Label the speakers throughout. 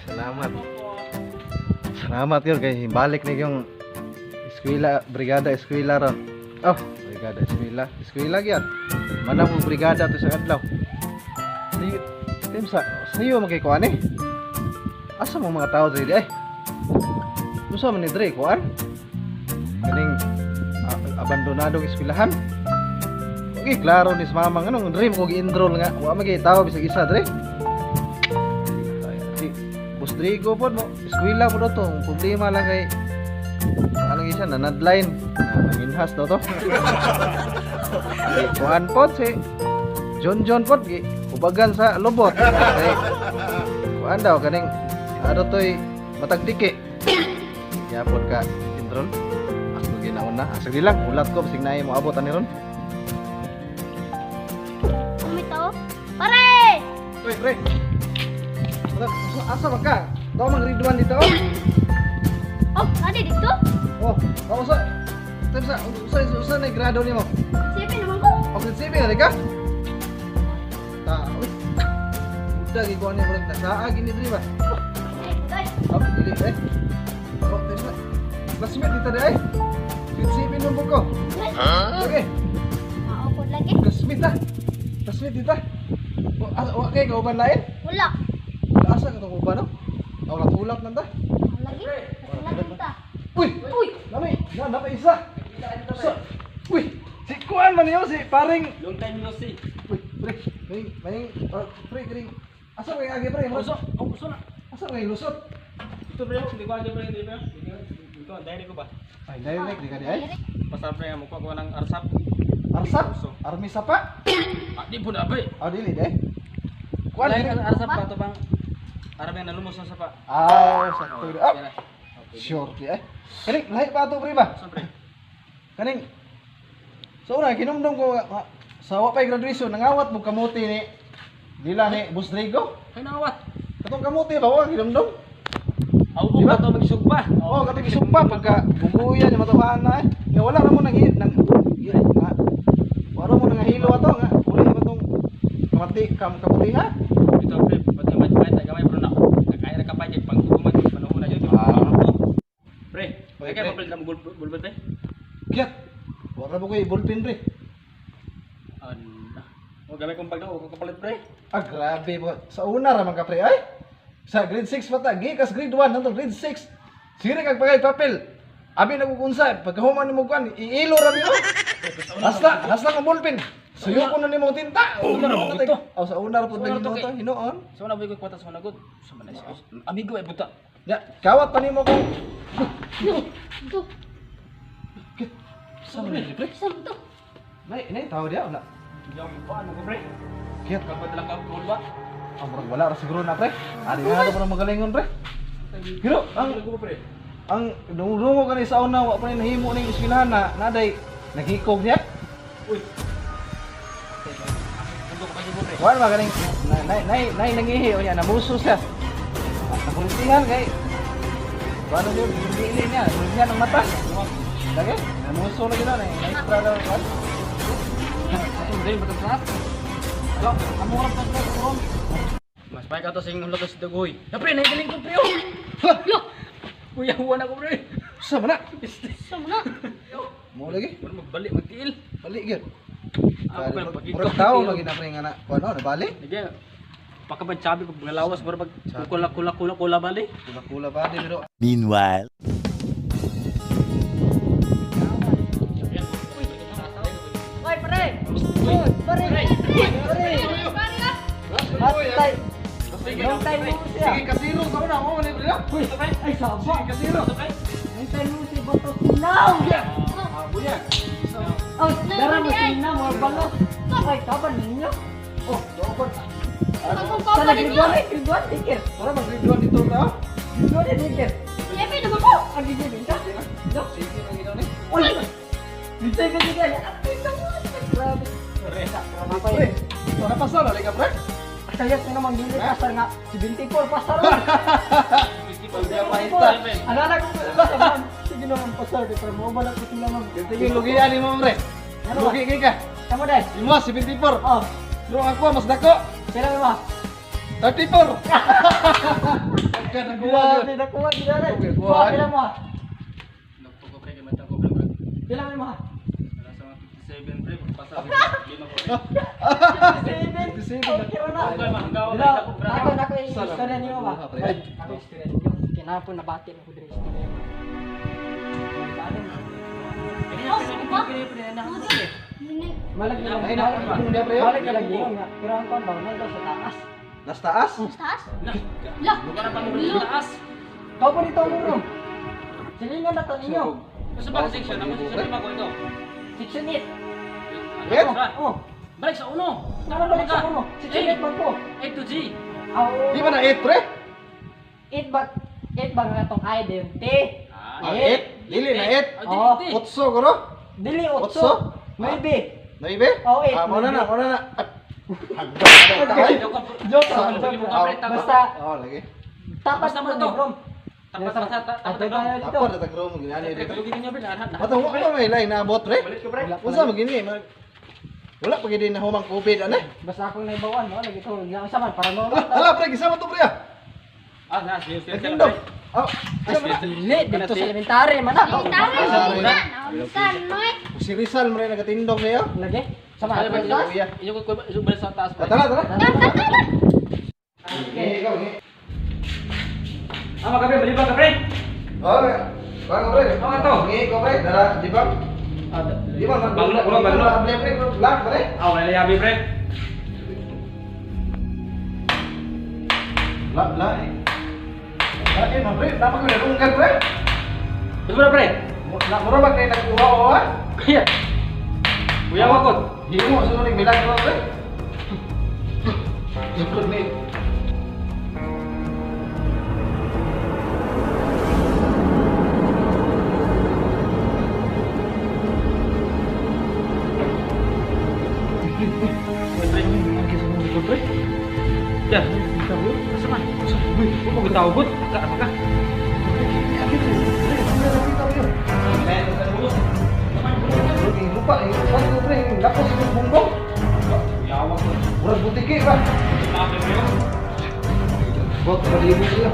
Speaker 1: Salamat. Salamat yun kay balik na yung eskwela, brigada eskwela ron. Oh, brigada eskwela. Eskwela gyud. Manang mo brigada to sa adlaw. Di tim sa sayo man kay kuan eh. Asa mo mga tao diri eh? Usa man ni diri kuan? Kaning abandonadong eskwelahan. Okay, klaro ni sa mamang anong dream ko gi-enroll nga. Wa man kay tao bisag isa diri. Si Boss Drigo po mo, eskwela po daw to. Ang problema lang kay ano isa nanadline na nanginhas daw to. Si Juan po si John John po gi ubagan sa lobot. Kay kuan daw kaning ano toy matagdiki. Yapon ka enroll. Ako ginaon na. Sige lang, ulat ko bisig naay mo abot ani ron.
Speaker 2: Umitaw? Pare!
Speaker 1: Uy, pre. Asa man ka? Daw mang grade 1 dito. Oh.
Speaker 2: Oh, adi dito?
Speaker 1: Oh, ako sa Tim sa usa usa na grado nimo.
Speaker 2: Sipin naman ko.
Speaker 1: O grade 7 na ka? Ta, uy. Udah gi kuan ni murag nasaa gini diri ba?
Speaker 2: Eh, guys.
Speaker 1: Oh, dili eh. Oh, tim sa. Classmate dito di ay. Grade 7 nung ko. Okay,
Speaker 2: Maupod lagi.
Speaker 1: classmate ta. Classmate dito. O, asa wa kay kauban lain?
Speaker 2: Wala.
Speaker 1: Asa ka tong uban no? Aw tulak nanda.
Speaker 2: Lagi. Wala ta.
Speaker 1: Uy,
Speaker 2: Uy!
Speaker 1: nami, na napa isa. Sa, uy, si kuan man niyo si paring.
Speaker 3: Long time no see.
Speaker 1: Uy, pre, may may pre, kring. Asa kay agi pre?
Speaker 3: Uso, oh, uso na.
Speaker 1: Asa kay lusot?
Speaker 3: Ito pre, hindi ko alam pre, hindi pre. Ito, dahil ko ba?
Speaker 1: Ay, direct di ka di ay.
Speaker 3: Pasar pre, mukha ko ng arsap.
Speaker 1: Arsap,
Speaker 3: Uso.
Speaker 1: army sapa.
Speaker 3: Ah, di po na ba?
Speaker 1: Ah, dili di. Kuan
Speaker 3: Dahil
Speaker 1: dili.
Speaker 3: ang arsap ba ito bang Arab yang nalumos na sapa.
Speaker 1: Ah, sakto di. Ah,
Speaker 3: Yan na.
Speaker 1: sure di ay. Kaning lahi pa ato pre ba?
Speaker 3: Uso pre.
Speaker 1: Kaning So una kinumdum ko nga, sa wa pay graduation nangawat mo kamuti ni dila ni Busdrigo.
Speaker 3: Ay nangawat.
Speaker 1: Katong kamuti ba wa kinumdum?
Speaker 3: Aw,
Speaker 1: Di ba?
Speaker 3: ba ito magisugba?
Speaker 1: Oo, oh, katong isugba pagka bubuyan yung matawahan na eh. Nga wala ra mo nang nang nga wala mo nang hilo ato nga uli ba tong kamati kam kamuti ha?
Speaker 3: Ito pre, pati may may tagamay pre na. Nakaya ra kapay kay pangtuguman panahon na yun.
Speaker 1: Ah.
Speaker 3: Pre,
Speaker 1: Oy,
Speaker 3: kaya
Speaker 1: pre.
Speaker 3: papalit lang bulbul pre.
Speaker 1: Kiyat. Wala mo koy ballpen pre.
Speaker 3: An. O gamay kong bag na o kapalit pre.
Speaker 1: Ah, grabe po. Sa una ra man ka pre ay. Sa grade 6 pa ta, gikas grade 1 hantong grade 6. Sira kag pagay papel. Abi nagkukunsa pagkahuman nimo kuan iilo ra nimo. Hasta hasta kang ballpen. Suyo ko na nimo tinta.
Speaker 3: Oh, no. Ito.
Speaker 1: Oh, sa una ra pud
Speaker 3: Sa una
Speaker 1: lagi
Speaker 3: to,
Speaker 1: mo to, hinuon.
Speaker 3: So na ko kwata sa nagod. Sa man na siya. Amigo ay buta.
Speaker 1: Ya, kawat pa nimo kung
Speaker 2: No. Ito.
Speaker 1: Sa man ni pre?
Speaker 2: Sa to.
Speaker 1: Nay, nay tao diya wala.
Speaker 3: Yung paano ko pre?
Speaker 1: Kiyat.
Speaker 3: Kapag lang ka ba?
Speaker 1: Ang murag wala ra siguro na pre. Ari nga na parang magalingon pre. Pero ang
Speaker 3: Ano ko pre?
Speaker 1: ang dungdungo kani sa una wa pa ni nahimo ning eskwelahan na naday naghikog niya.
Speaker 3: Uy. Mundo ko pa siguro pre.
Speaker 1: Wala ba ganing nay nay nay nangihi o niya namuso siya. Nakurintihan kay Wala yun, hindi niya, niya ng mata. Lagi, namuso lagi na, nay extra daw kan.
Speaker 3: Hindi ba ito? Lo, amo ra pa ko ron. Mas pay ka to sing hulog sa dugoy. Na pre, nahigaling ko pre. oh.
Speaker 2: Lo.
Speaker 3: Kuya, huwan ako pre.
Speaker 1: Sa man na?
Speaker 2: Sa mo na.
Speaker 1: Mo lagi,
Speaker 3: Wala magbalik magtiil.
Speaker 1: balik gyud.
Speaker 3: Ako pa pag
Speaker 1: Murag tao lagi na pre nga na, kuno na balik.
Speaker 3: Lagi. Pakaban sabi pag mga lawas mura pag kula kula kula kula bali.
Speaker 1: Kula-kula pa di pero
Speaker 4: Meanwhile.
Speaker 5: Hoy, pare! Hoy, pare! Pare! Patay! Long time no see ah.
Speaker 1: Sige kasiro sa una mo ni pre.
Speaker 5: Uy, ay saba!
Speaker 1: Sige kasiro.
Speaker 5: Long time no see, bato sinaw!
Speaker 1: Ah, buya.
Speaker 5: Oh, dara mo sinaw, mga bango! Ay, kaban ninyo!
Speaker 1: Oh, doon.
Speaker 2: Pagkong
Speaker 5: Sana
Speaker 2: pa ninyo.
Speaker 5: grade 1, grade 1, dikir!
Speaker 1: Para mag grade 1 dito ta.
Speaker 5: Grade 1, dikir!
Speaker 2: Siyempre naman ko.
Speaker 5: Ang gigilin ka? No?
Speaker 1: Sige lang ginaw ni.
Speaker 5: Uy! Sige, sige! At ito mo! Grabe!
Speaker 1: Pre, napasal na ka pre.
Speaker 5: Kaya ko naman gili pasar nga 74 pasar.
Speaker 1: Pagka
Speaker 5: Alala ko sa man. Sige naman pasar, di para mauban ako sila ma'am.
Speaker 1: Sige, lugian ni mo pre.
Speaker 5: Ano ba?
Speaker 1: Lugi kay ka.
Speaker 5: Kamu dai.
Speaker 1: Imo 74.
Speaker 5: Oh,
Speaker 1: Pero ako mas dako.
Speaker 5: pila mo?
Speaker 1: 34. Pagka naguwa yun.
Speaker 5: Grabe, nakuha gid na.
Speaker 1: Okay, kuha.
Speaker 5: Pila mo?
Speaker 3: Nagtuko pre kay matang ko pre.
Speaker 5: Pila mo?
Speaker 3: Wala sa mga 57 pre, pasa lima ko pre.
Speaker 5: 57. Okay ra na.
Speaker 3: Okay, mahanggawa,
Speaker 5: Dila,
Speaker 3: pre.
Speaker 5: Ako na ko yung istorya niyo ba?
Speaker 1: Pre.
Speaker 5: Ako istorya niyo. Kinapon nabati mo ko diri istorya.
Speaker 2: Oh, ba?
Speaker 5: Malag na
Speaker 1: Ay, na- kung di, pre, oh.
Speaker 5: Malag na lagi nga. Pero ang kon ba daw sa taas.
Speaker 1: Nas taas?
Speaker 2: Taas? Lah.
Speaker 3: Bukan pa mo sa taas.
Speaker 5: Kau pa dito ang room. Silingan na to ninyo.
Speaker 3: Sa ba section? Ako section lima ko ito.
Speaker 5: Section 8.
Speaker 1: Wait.
Speaker 5: Oh,
Speaker 3: Balik sa uno.
Speaker 5: Tama balik sa uno. Section 8 man ko.
Speaker 3: 8 to G.
Speaker 5: Ah, oo.
Speaker 1: Di ba na 8 pre?
Speaker 5: 8 ba 8 ba nga tong I din? T.
Speaker 1: Ah, 8. Dili na 8.
Speaker 5: Oh.
Speaker 1: 8 guro.
Speaker 5: Dili 8.
Speaker 1: Otso?
Speaker 5: Maybe.
Speaker 1: Naibe?
Speaker 5: Oh, eight,
Speaker 1: Ah, muna na,
Speaker 5: maybe.
Speaker 1: muna na. Hagda.
Speaker 5: Joke lang, joke lang. Basta
Speaker 1: Oh, lagi.
Speaker 5: tapat
Speaker 3: Basta mo
Speaker 5: mo
Speaker 3: to.
Speaker 5: room.
Speaker 3: Tapat sa tapat.
Speaker 5: Ato tayo dito.
Speaker 1: Tapos na tagro mo ginani dito.
Speaker 3: Lugi ninyo pre, lahat.
Speaker 1: Matong wa pa may lain naabot pre.
Speaker 3: Balik ko pre.
Speaker 1: Unsa man gini? Wala pa gid na humang COVID ana.
Speaker 5: Basta akong naibawan mo lagi to. Nga sa man para
Speaker 1: Ala,
Speaker 5: normal.
Speaker 1: ala pre, gisama to pre. ah.
Speaker 3: Ah, na, sige, sige.
Speaker 1: Nagtindog. Oh, asa man na?
Speaker 5: Dili dito sa elementary man ah.
Speaker 2: Elementary, unsan, unsan, noy.
Speaker 1: Si Rizal mo rin nagatindog niyo.
Speaker 5: Lagi. Sama
Speaker 3: Ay,
Speaker 5: ato taas.
Speaker 1: Kuya.
Speaker 3: Inyo ko balik sa taas pre.
Speaker 1: Tara, tara.
Speaker 2: Tara, tara, tara.
Speaker 1: Okay, ikaw. eh.
Speaker 3: Ah, magabi, balik ba ka pre?
Speaker 1: Oh, bang pre.
Speaker 3: Oh, ato.
Speaker 1: Ngi ko pre, dara, di ba?
Speaker 3: Ah,
Speaker 1: Di ba
Speaker 3: Baglo, baglo, baglo.
Speaker 1: Pre, pre, black pre.
Speaker 3: Ah, wala yabi pre.
Speaker 1: La, la. eh. La, eh, man, pre, dapat ko narunggan pre.
Speaker 3: Gusto mo na pre?
Speaker 1: Na mura ba kay nagkuha o ah?
Speaker 3: Kuya. Kuya wakot.
Speaker 1: Himo sa nung bilang ko pre. Ikot ni.
Speaker 3: Pre. Ya. Asa man? Uy, ko tawag. Ka ka.
Speaker 1: Lupa, eh, ko pre, lapos yung bunggong.
Speaker 3: Kuya wakot.
Speaker 1: Murag butiki ba? Bot, palibo sila.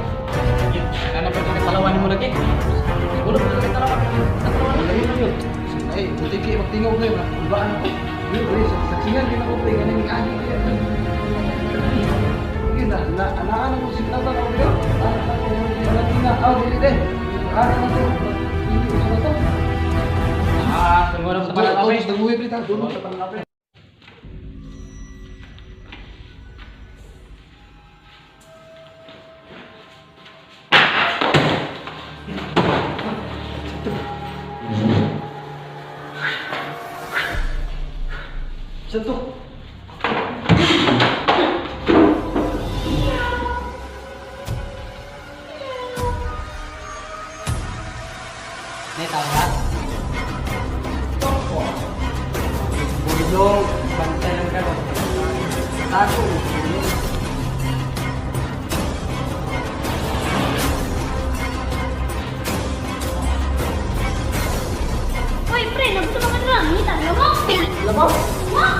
Speaker 3: Ano pa kung talawan mo lagi? Wala pa kay talawan. Talawan lagi yun.
Speaker 1: Ay, butiki magtingog ngayon. Kulbaan ako. Yun, pre, saksihan din ako pre, ganang agi kaya. Yun, na, na, anaan ako signatan ako pre. Anaan ako, na, aw, dili din. Anaan ako, hindi ko sa to.
Speaker 3: Ah, tunggu na sa
Speaker 1: Tulog,
Speaker 3: pre.
Speaker 1: tulog, daguhi pre, ta, tulog sa tanga pre.
Speaker 3: Sentuh.
Speaker 5: May tao ba? Bulong, bantay lang karon. Tago.
Speaker 2: Uy, pre, nagsuka ka na. Ngita, lamok.
Speaker 5: Lamok?
Speaker 2: Lamok.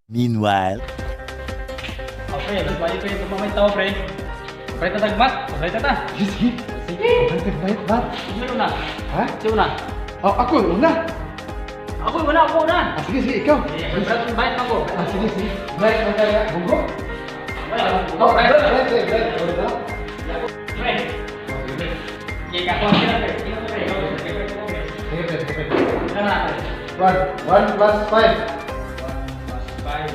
Speaker 4: Meanwhile.
Speaker 3: Okay, mas balik pre, tumamay tao pre. Pre tatagmat, pre tata.
Speaker 1: Sige,
Speaker 3: Sige.
Speaker 1: Bait, bait, bat.
Speaker 3: Sino una?
Speaker 1: Ha?
Speaker 3: Sino una?
Speaker 1: Oh, ako, una.
Speaker 3: Ako una, ako una.
Speaker 1: Ah, sige, sige, ikaw.
Speaker 3: Eh, pre, bait ako.
Speaker 1: Ah, sige, sige. Bait, bait, bait, bunggo.
Speaker 3: Oh,
Speaker 1: Oh,
Speaker 3: pre.
Speaker 1: bait, bait, bait, bait.
Speaker 3: Pre. Sige, ako ang sila pre. Sino pre? Pre, pre, pre.
Speaker 1: Sige, pre, sige, pre.
Speaker 3: Sino na?
Speaker 1: One, one plus five.
Speaker 3: Plus five.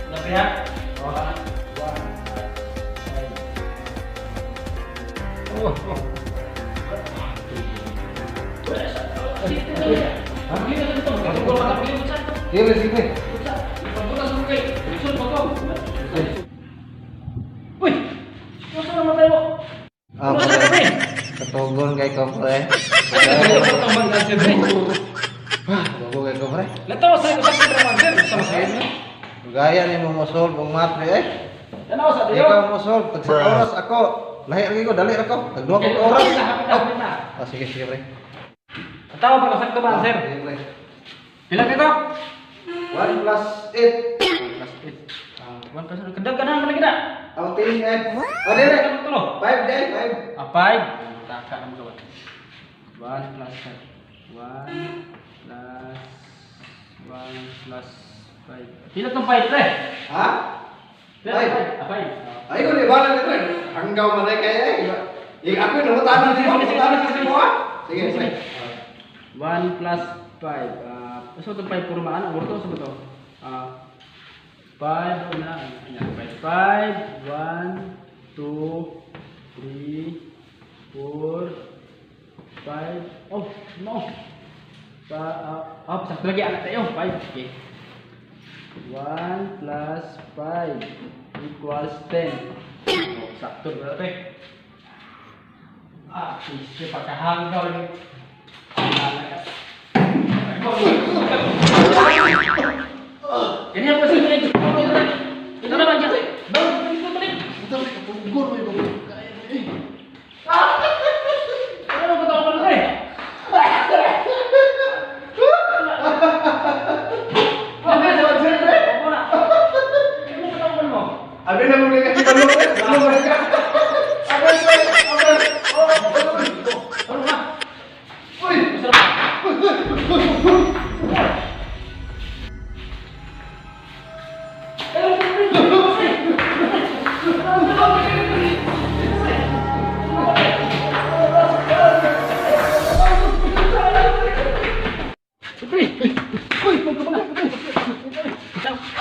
Speaker 3: Ano pre ha?
Speaker 1: One, one, five. Sige, sige.
Speaker 3: Uy! Gusto naman tayo.
Speaker 1: Ah, pre. Katugon kay ko, pre. Bago kay ko, pre.
Speaker 3: Lataw sa ko sa sir. Sa masaya.
Speaker 1: Gaya ni mo mo-solve ang math, pre, eh.
Speaker 3: Tanaw sa tayo.
Speaker 1: Ikaw mo solve, tag sa oras ako. Lahi lagi ko, dali ako. Tag duha ko ka oras. Oh. Ah, sige, sige, pre.
Speaker 3: Tawa pa kasakto ba, sir?
Speaker 1: Sige, pre.
Speaker 3: Pila kito?
Speaker 1: 1 plus 8.
Speaker 3: Plus 8. Ah, 1 plus 8. Kadag ganahan man kita.
Speaker 1: Ang tingin eh. Oh, dili.
Speaker 3: Tulo.
Speaker 1: 5 day, 5.
Speaker 3: Ah, 5. Taka na mo gawa. 1 plus 5. 1 plus 1 plus 5. Pila tong 5, pre?
Speaker 1: Ha?
Speaker 3: Pila
Speaker 1: Five.
Speaker 3: tong 5? Ah, 5.
Speaker 1: Ay ko di bala ni pre. Hanggaw man ay kay eh. Ik ako nangutana ni mo, nangutana si mo. ah. Sige, pre.
Speaker 3: 1 plus 5. Ah, so itong 5 puro maano? Urto sa ba to? Ah, 5 na. Ayan, 5. 5, 1, 2, 3, 4, 5. Oh, no. Pa, sakto lagi anak tayo. 5. Okay. 1 plus 5 equals 10. Oh, sakto berarti. Ah, isi pagkahanggaw ni. Ini apa sih? Itu nama aja. Bang, balik.
Speaker 1: Ito pre, katugon mo yung kaya eh.
Speaker 3: Ano ba tawag ko eh?
Speaker 1: Abi na mo ka kibalo pre. Ano ba ka? Abi pre, abi. Oh, Uy!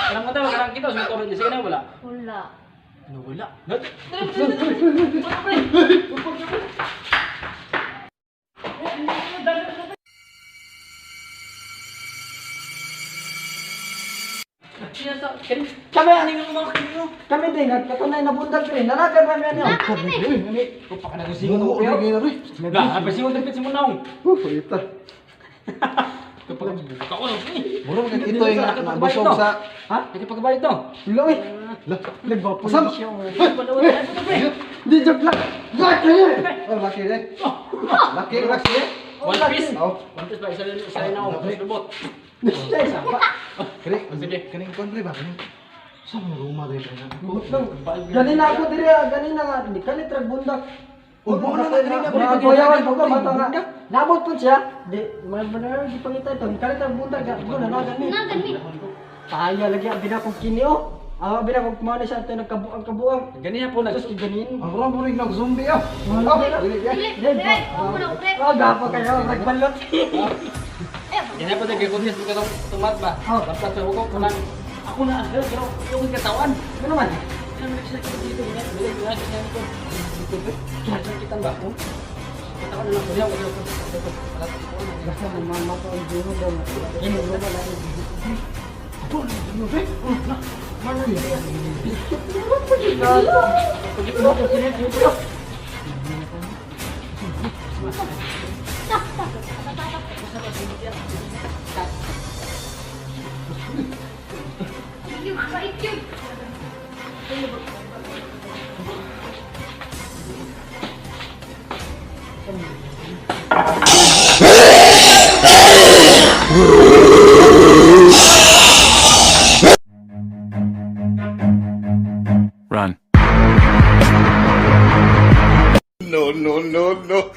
Speaker 3: Alam ko tayo, karang kita, sa motor, sige na, wala.
Speaker 2: Wala.
Speaker 3: Ano, wala?
Speaker 5: Kami ani kami din nagkatunay na bundag pre. Nanagan man niya.
Speaker 1: Singo ko pre.
Speaker 3: Lah, apa sih untuk si Munaung?
Speaker 1: Ita.
Speaker 3: Kapag ako
Speaker 1: Muro man ito yung nabusog sa
Speaker 5: Ha?
Speaker 3: Kasi pagkabalik to.
Speaker 5: Wala eh.
Speaker 1: Lah,
Speaker 5: Nagbapo
Speaker 1: Asam?
Speaker 5: siya.
Speaker 1: Di joke lang. Laki. Oh, laki eh. Laki, laki eh.
Speaker 3: One piece.
Speaker 1: Oh.
Speaker 3: One piece ba isa isa na ako lubot.
Speaker 1: Kani,
Speaker 3: Sige.
Speaker 1: kaning kon pre ba kaning. Sa mga ruma dai pre.
Speaker 5: Ganina ako diri ah, ganina nga di kalit rag bundag.
Speaker 1: Oh, mo na na ganina pre.
Speaker 5: Mga kuyawan ko bata nga. Nabot po siya. Di man man di pangita ito. Kalit rag bundag ko nanagan ni.
Speaker 2: Nagan mi.
Speaker 5: Taya lagi ang binakong kini oh. Ah, binakong kumana siya ito nagkabuang kabuang.
Speaker 3: Ganina po nag
Speaker 5: Sus ganin.
Speaker 1: Ang ruma mo rin nag zombie ah. Oh, dili
Speaker 2: Dili,
Speaker 1: eh.
Speaker 2: pre. Ako na, pre.
Speaker 5: Oh, gapo kayo nagbalot.
Speaker 2: Eh,
Speaker 3: Ganina po nag kunis ko tong tumat ba.
Speaker 5: Oh.
Speaker 3: Basta sa ko kanang ako na ang pero yung katawan.
Speaker 5: Ano man?
Speaker 3: Ano siya dito ganyan. Dili dili siya ko. Dito ba? Kita ba? Katawan na lang ko diyan ko.
Speaker 5: Basta mama ko ang duro daw. Ini duro lang.
Speaker 2: Yung bait yun.
Speaker 4: Run.
Speaker 6: No, no, no, no.